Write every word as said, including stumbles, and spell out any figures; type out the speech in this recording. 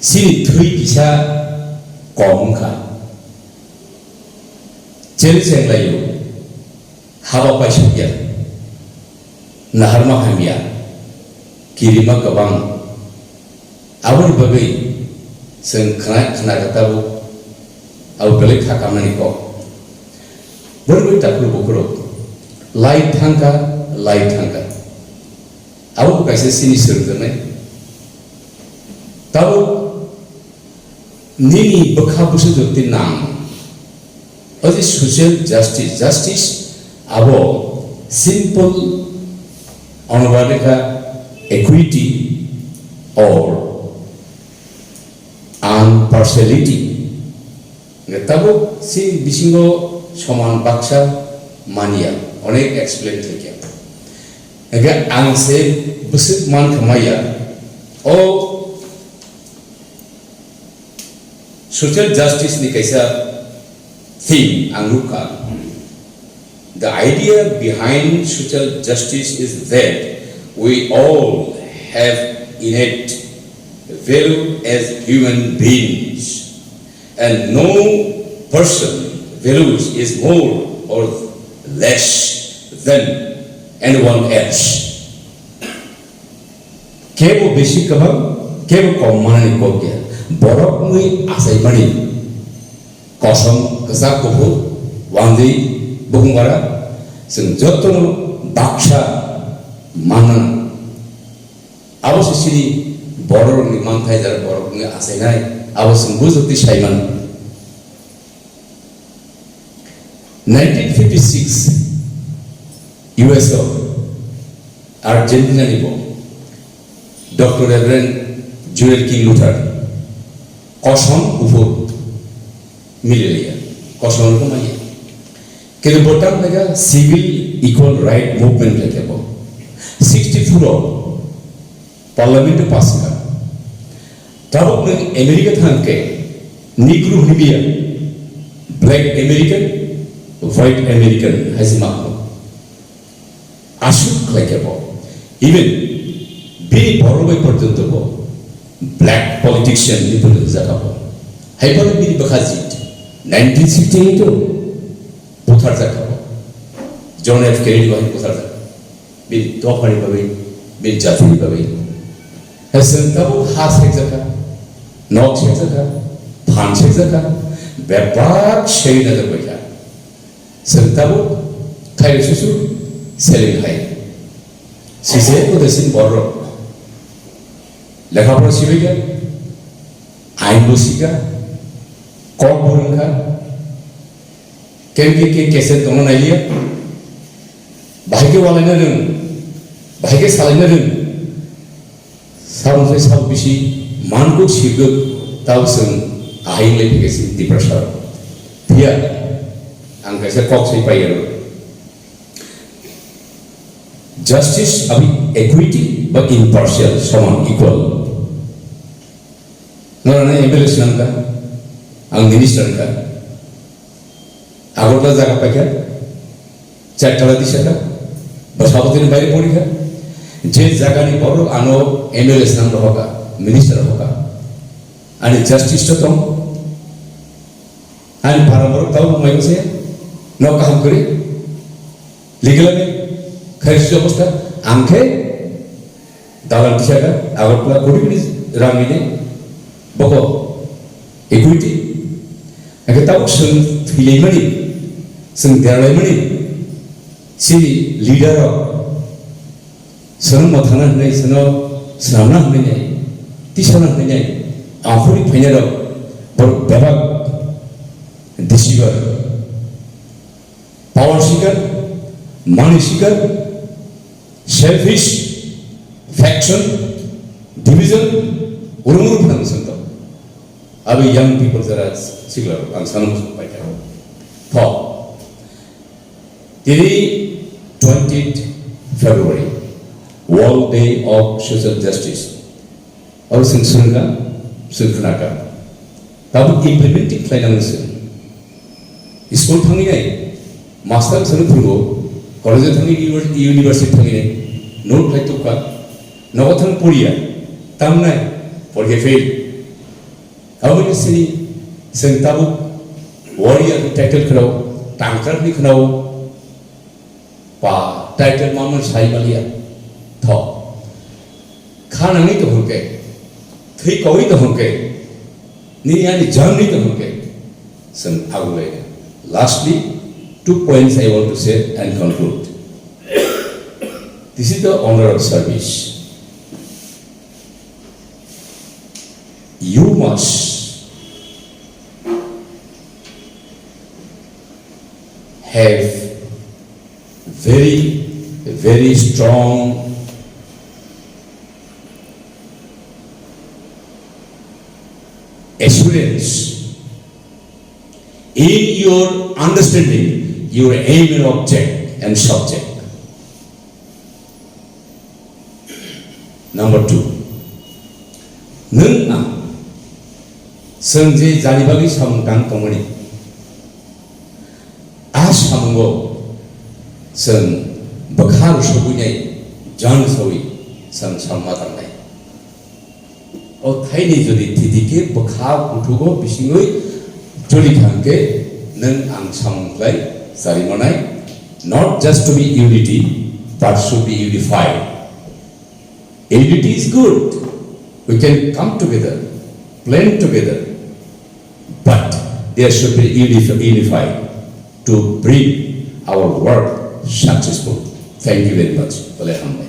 Chini thwi kisa kom wngkha. Chele chenglaio, haba paisukya, naharma hamya, kirima kwbang. Aboni bagwi chwng khna-, khnakha tabuk, abo belai kha kamani kok. Borokni takhuk bukhuk, light thangkha, light thangkha. Abo bo kaisa chini swrwngjaknai. Tabuk nini bwkha bwswk jotoni nang. O je social justice, justice abo simple onobade kha equity or impartiality. Hingke tabuk si bisingo soman baksa manya, onek explain khaikha. Hingke ang se bwswk mankha maya, o social justice ni kaisa theme ang nukha. The idea behind social justice is that we all have innate value as human beings, and no person values is more or less than anyone else. Kebo bisi kwbang, kebo kom manani kok ya. Borok wngwi achaimani kosom, kwchak, kuphur, wngwi bukung bara, chwng jotono baksa manna. Abo se chini bororokni manthai, jara borok wngwi achainai, abo chwng bujokti sai mano. Nineteen fifty-six U S O Argentina ni bo Doctor Reverend Joel King Luther kosom kuphur mililiya, kosom rok maya. Kini bo tam lega civil equal right movement leke bo. Sixty-four o Parliament o pass wngkha. Tabuk nwng America thang khe Negro hwnwi ya, Black American, White American hai se ma hwno. Aswk khlai khe bo. Even bini borok bai porjonto bo black politician ni phuru rijak bo. Hai phano bini bwkha jit nineteen sixty-eight o butharjak bo. John F Kennedy bai butharjak. Bini dophani bagwi, bini jatini bagwi. Chwng tabuk ha sekjakha, nok sekjakha, phan sekjakha, bebak seri najak baikha. Chwng tabuk khairok susu seleng hai. Sise udaisini borok lekha pora sibaikha, ain bo sikha, kok bo rwngkha. Ken ke ke kesen tongna nailia. Bahai ke walaina rwng, bahai ke salaina rwng. Sabon sai sabo bisi mankuk sirgwk tao chwng ahai wngwi phikhe chini Tiprasa rok. Phiya ang kaisa kok sai pai aro. Justice abi equity ba impartial, soman, equal. Norana M L A swnamkha, ang minister wngkha. Agartala jaga paikha, Chaitala disaka, ba sabotini baire porikha. Je jagani borok ano M L A swnam rohoka, minister rohoka. Ani justice to tong. Ani para borok tau mai se no kaham kori. Legal age, khairsi obostha, ang khe dalan tisaka, Agartala koti koti rang ini, boko equity, ang khe tabuk chwng thwilaimani, chwng derlaimani, chini leader rok, sono mothana hwnwi, sono swnamna hwnwi nai, tisana hwnwi nai, aphuru phaina rok, borok bebak deceiver. Power seeker, money seeker, selfish, faction, division, urung urung phang sengkha. Abi young people jara sikla ang sana musu paikha. Tho. Tini twentieth February, World Day of Social Justice. Abo chwng swrwngkha, chwng khnakha. Tabuk implementing khlainani se. School thangwi nai, master sano phungo, college thangwi, univer-, university thangwi nai, note khlai tukha, nogo thang poriya, tamnai, porikhe fail. Aboni sini chwng tabuk warrior ni title khwnao, tangkrak ni khwnao, pa title mamon sai maliya. Tho. Kha nangwi tong hwnkhe, thwi kaui tong hwnkhe, nini ani jangni tong hwnkhe, chwng agulai. Lastly, two points I want to say and conclude. This is the honor of service. You must have very, very strong assurance in your understanding your aim and object and subject. Number two, nwng ang chwng je jani bagwi samung tang tongmani, a samungo chwng bwkha rwsogwinai jan sawi chwng samma tangnai. O thaini jodi thiti khe bwkha buthugo bisingwi choli thang khe nwng ang samung khlai chari manai, not just to be unity, but should be unified. Unity is good. We can come together, plan together, but there should be unif-, unified to bring our work successful. Thank you very much. Bole hambai.